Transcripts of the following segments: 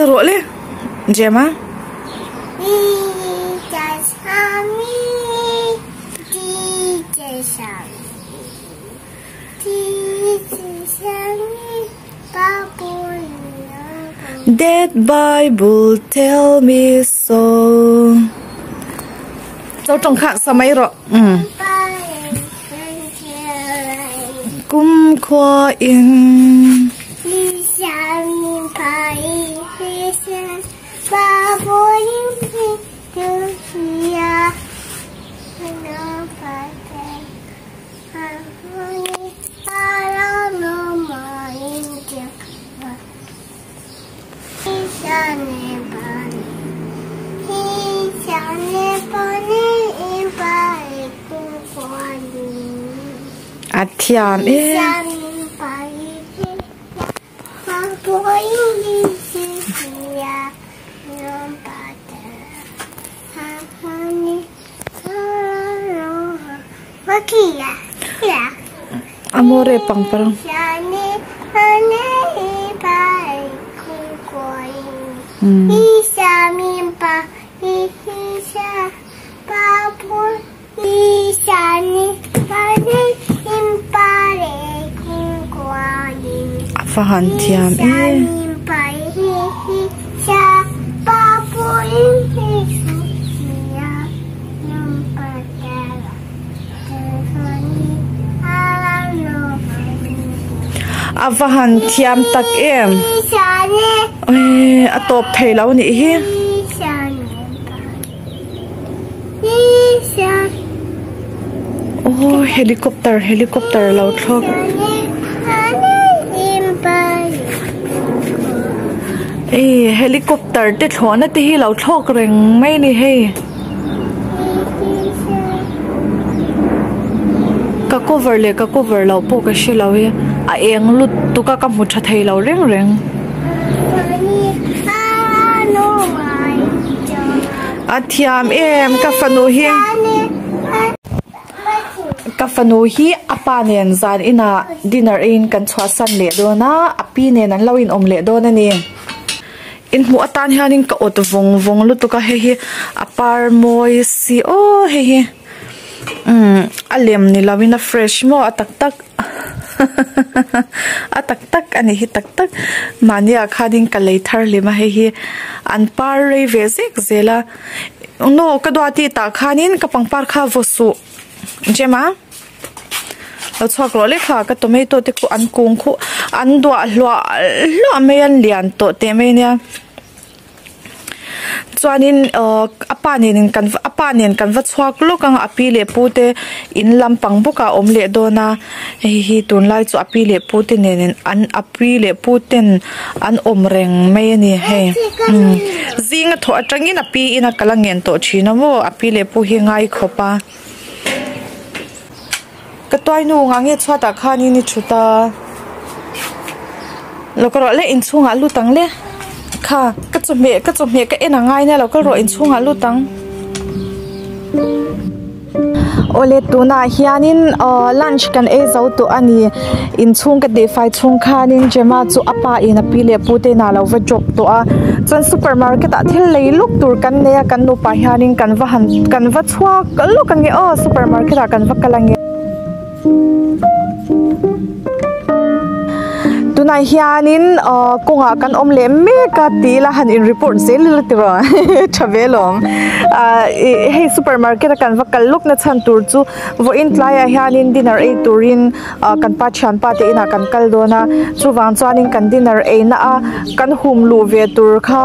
Sa rawh le Gemma. That Bible tell me so. Zo tawng kha sa mai rawh. Um. Kum khua in. A thiam e. Amore pangpar. A va han thiam e. A va han thiam tak em. A tawp thei lo nih hi. Aw helicopter helicopter lo thlawk. Ei helicopter te thlawhna te hi lo thlawk reng mai a ni hei. Ka cover leh ka cover loh pawh ka hre lo e a eng lutuk a ka hmu tha thei lo reng reng. A thiam em ka fanu hi ka fanu hi a pa nen zan inah dinner eiin kan chhuahsan leh dawn a a pi nen an lo inawm leh dawn a ni. Inhmuh atan hianin ka awt vawng vawng lutuk a hei hi a par mawi si aw hei hi umm a lem ni lovin a fresh maw a tak tak a tak tak a nih hi tak tak mahni ah khanin ka lei thar hlim a hei hi an par rei ve zek zel a no ka duati tah khanin ka pangpar kha vaw suh Gemma. Lo chhuak rawh lek kha ka tomato te khu an kung khu an duah hluah hluah mai a an lian tawh teh mai ania chuanin ahh a pa nen in kan a pa nen kan va chhuak lawk ang a pi leh pu te in lampang bawk ah a awm leh dawn a hei hi tunlai chu a pi leh pu te nen in an a pi leh pu ten an awm reng mai a ni hei umm zing a thawh atangin a pi in a kal a ngen tawh thin a maw a pi leh pu hi ngai khawp a. Ka tuainu ngah nge chhuatah khanin i thut a lo ka rawh le inchhungah lut ang le kha ka chawhmeh ka chawhmeh ka en ang ngai nia lo kal rawh inchhungah lut ang awle tunah hianin aw lunch kan ei zo tawh a ni inchhung ka tihfai chhung khanin Gemma chu a pa in a pi leh pu te inah alo va drop tawh a chuan supermarket ah thil lei luk tur kan nei a kan nupa hianin kan va han kan va chhuak lawk ange aw supermarket ah kan va kal ange. Tunah hianin aw kawngah kan awm leh mek a tih ila han in report zel ila ti rawh tha ve lawm ah ih hei supermarket a kan va kal lawk na chhan tur chu vawiin tlaiah hianin dinner ei turin ah kan pa thianpa te inah kan kal dawn a chuvang chuanin kan dinner ei na a kan hum luh ve tur kha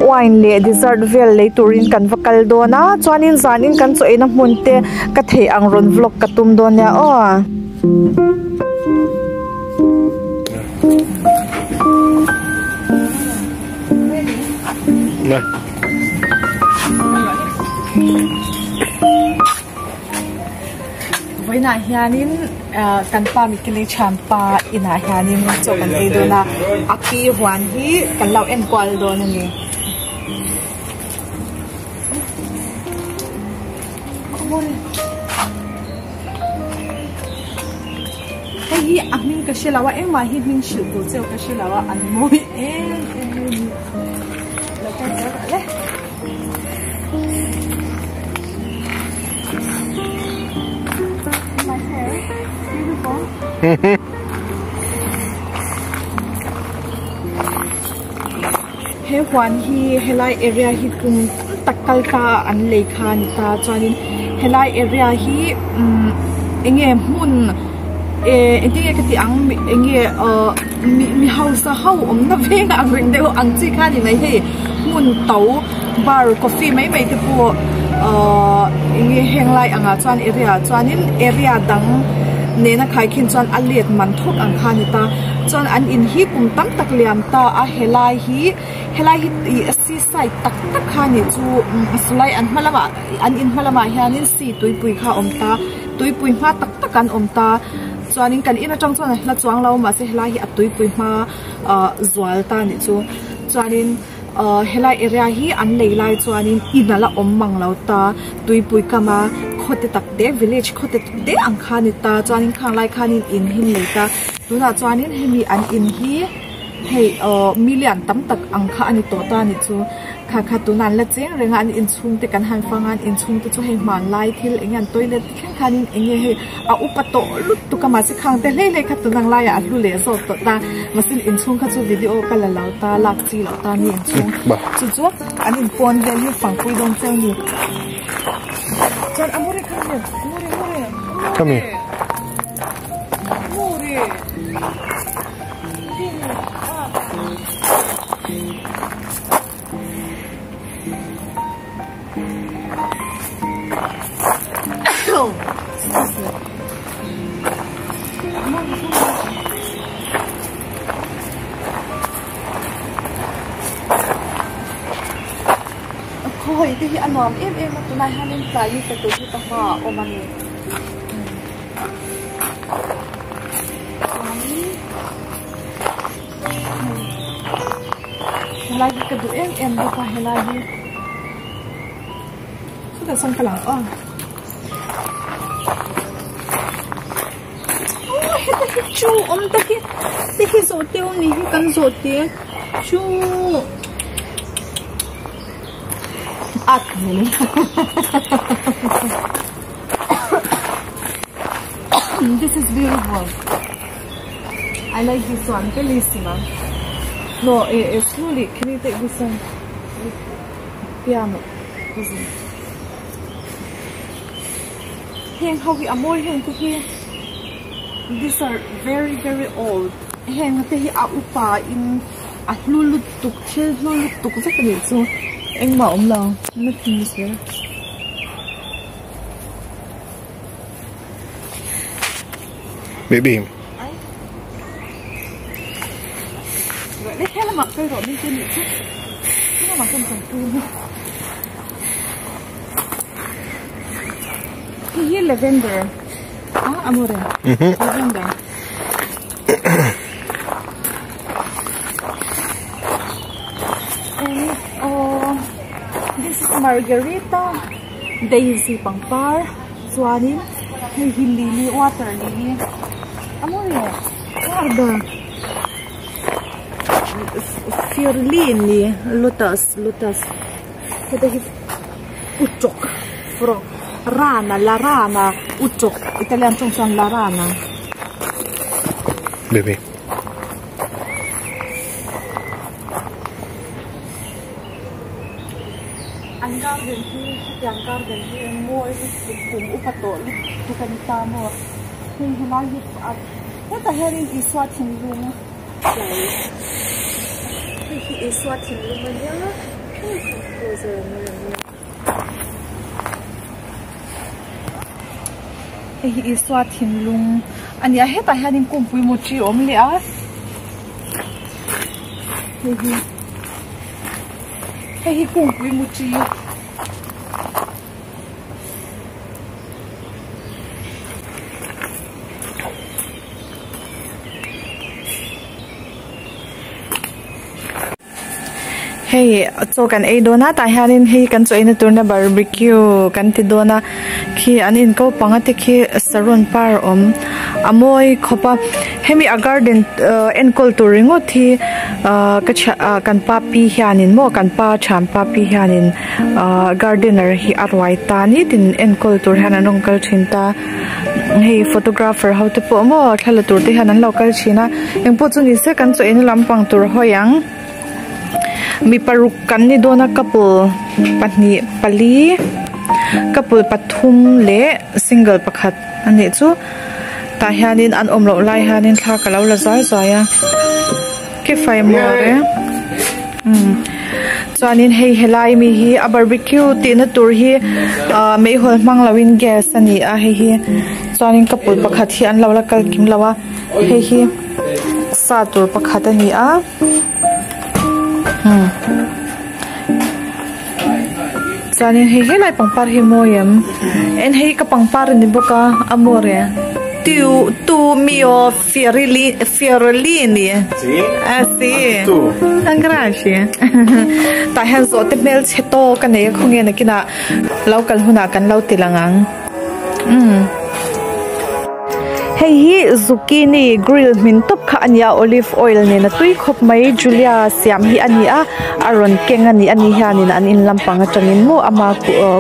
wine leh dessert vel lei turin kan va kal dawn a chuanin zanin kan chaw eina hmun te ka theih ang rawn vlog ka tum dawn nia aw. Vawiinah hianin ah kan pa Mikili thianpa inah hianin chaw kan ei dawn a a pi huan hi kan lo enkual dawn a ni. Hei hi a hming ka hre lo a engmah hi hming hrilh tur cheu ka hre lo a an mawi em em a ni. Kal zel rawh le. My hair, beautiful. He huan hi helai area hi kum tam tak kal ta an lei kha a ni ta chuanin helai area hi umm eng nge hmun eh engtin nge ka tih ang eng nge ahh mi mi hausa ho awmna veng ang reng deuh ang chi kha a ni mai hei hmun to bar coffee mai mai te pawh ahh eng nge heng lai angah chuan area ah chuanin area dang nena khaikhin chuan a let man thawk ang kha a ni ta chuan an in hi kum tam tak liam ta a helai hi helai hi ih sea side tak tak kha a nih chu sulai an hma lamah an in hma lamah hianin sea tuipui kha a awm ta tuipui hma tak tak an awm ta chuanin kan in atang chuan a hla chuang lo mahse helai hi a tuipui hma ah zual ta a nih chu chuanin ah helai area hi an lei lai chuanin in a la awm mang lo ta tuipui kam a khaw te tak te village khaw te tak te ang kha a ni ta chuanin khang lai khanin in hi an lei ta tunah chuanin hemi an in hi hei aww million tam tak ang kha a ni tawh ta a nih chu kha kha tunah an la cheng reng a an inchhung te kan han fang a an inchhung te chu hei hmanlai thil eng nge an toilet te thleng khanin eng nge hei a upa tawh lutuk a mahse khang te hlei hlei kha tun ang laiah a hlu leh zawk tawh ta mahse inchhung kha chu video ka la lo ta lak chi loh ta ni inchhung chu chu an inpawn vel hi fangpui dawn chiang a ni chuan a muri kha nge muri muri Come muri Khawi te hi a nuam em em a tunah hianin tlai ni tla tur hi ka hmaah a awm a ni. Chuanin Helai hi ka duh em em bawk a helai hi chutah sawn ka lang aw aw heta hi chu awm tak hi te hi zawh te awm ni hi kan zawh te chu at this is beautiful. I like this one bellissima no eh, eh, slowly can you take this one piano così heng ho hi a mawi heng te hi these are very very old heng te hi a upa in a hlu lutuk thil hlu lutuk vek a nih chu engmah a awm lo nothing is there. Baby. Hi lavender. Ah, amore. Lavender. And oh, this is margarita daisy pangpar. Chuanin hei hi lily water lily a mawi e guarda fiorlini lotus lotus heta hi utrawk frog rana la rana utrawk italian tawng chuan la rana. Baby. An garden hi hetiang garden hi mawi lutuk kum upa tawh lutuk a ni ta maw hei helai hi hetah hianin Isua thinlung tlai hei hi Isua thinlung a nia hei hi Isua thinlung a ni a hetah hianin kungpui mutri a awm leh a hei hi. Hei hi kungpui muchi. Hei chaw kan ei dawn a tah hianin hei kan chaw eina turna barbecue kan ti dawn a khi an in ko panga te khi saron par a awm a mawi khawp a hemi a garden ahh enkawl tur ringawt hi ahh ka thian ah kan pa pi hianin maw kan pa thianpa pi hianin ahh gardener hi a ruai ta nitin enkawl tur hian an rawn kal thin ta hei photographer ho te pawh maw thla la tur te hian an lo kal thin a engpawh chu ni se kan chaw eina lampang tur hawi ang. Mi paruk kan ni dawn a couple pahnih pali couple pathum leh single pakhat a nih chu tah hianin an awm loh lai hianin thla ka lo la zuai zuai a ke fai maw e umm chuanin hei helai mi hi a barbecue tihna tur hi ah meihawl hmang loin gas a ni a hei hi chuanin couple pakhat hi an lo la kal kim lo a hei hi sa tur pakhat a ni a. Chuanin hei helai pangpar hi mawi em en hei ka pangpar a ni bawk a a maw e tiu tu mio fiarili fiarolini a si ang grazie tah hian zawh te hmel chhe tawk a nei a khawnge nakinah lo kal hunah kan lo ti lang ang umm. Hei hi zucchini grill hmin tawp kha a ni a olive oil nen a tui khawp mai Julia siam hi a ni a a rawn keng a ni ani hianin an in lampang atangin maw ama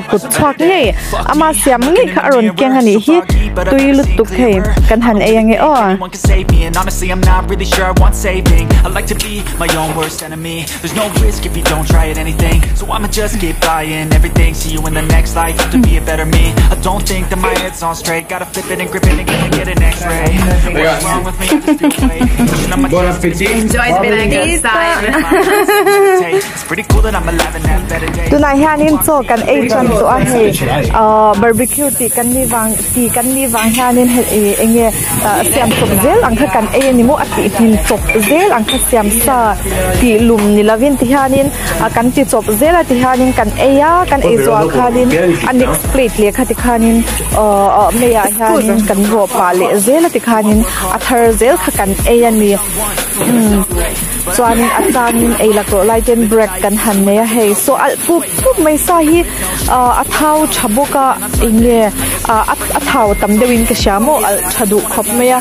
kut chhuak ngei ama siam ngei kha a rawn keng a nih hi tui lutuk hei kan han ei ange aw. Bon appetit. Tunah hianin chaw kan ei tan tawh a hei ahh barbecue tih kan ni vang tih kan nih vang hianin hei ih eng nge ah siam chawp zel ang kha kan ei a ni maw a tih hmin chawp zel ang kha siam sa tih lum ni lovin ti hianin ah kan ti chawp zel a ti hianin kan ei a kan ei zawh ah khanin a next plate leh kha ti khanin ahh ah meiah hianin kan rawh pah leh zel a ti khanin a thar zel kha kan ei a ni umm chuanin a changin ei laklawh lai ten break kan han nei a hei saw alh pup pup mai sa hi ah a thau tha bawk a eng nge ah a thau tam deuhin ka hria maw alh tha duh khawp mai a.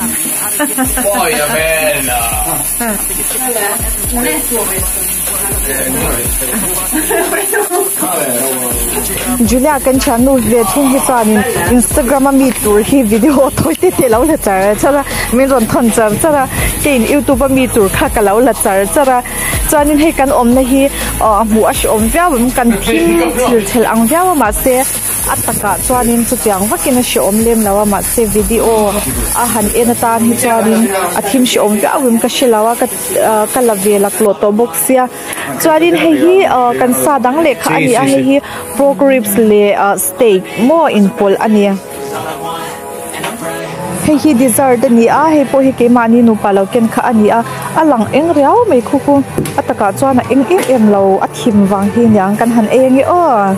Julia kan thiannu ve thung hi chuanin Instagram a mi tur hi video tawi te te lo la char char a min rawn thawn char char a keiin youtube a mi tur kha ka lo la char char a chuanin hei kan awmna hi ah hmuh a hrehawm viau em kan thim thil thelh ang viau a mahse a takah chuanin chutiang vakin a hrehawm lem lo a mahse video a han en atan hi chuanin a thim hrehawm viau em ka hre lo a ka ka la ve laklawh tawh bawk sia chuanin hei hi ah kan sa dang leh kha a ni a hei hi pork ribs leh ah steak maw inpawlh a ni hei hi dessert a ni a hei pawh hi keimahni nupa lo ken kha a ni a a lang eng riau mai khu khu a takah chuan a eng em em lo a thim vang hi aniang kan han ei ange aw.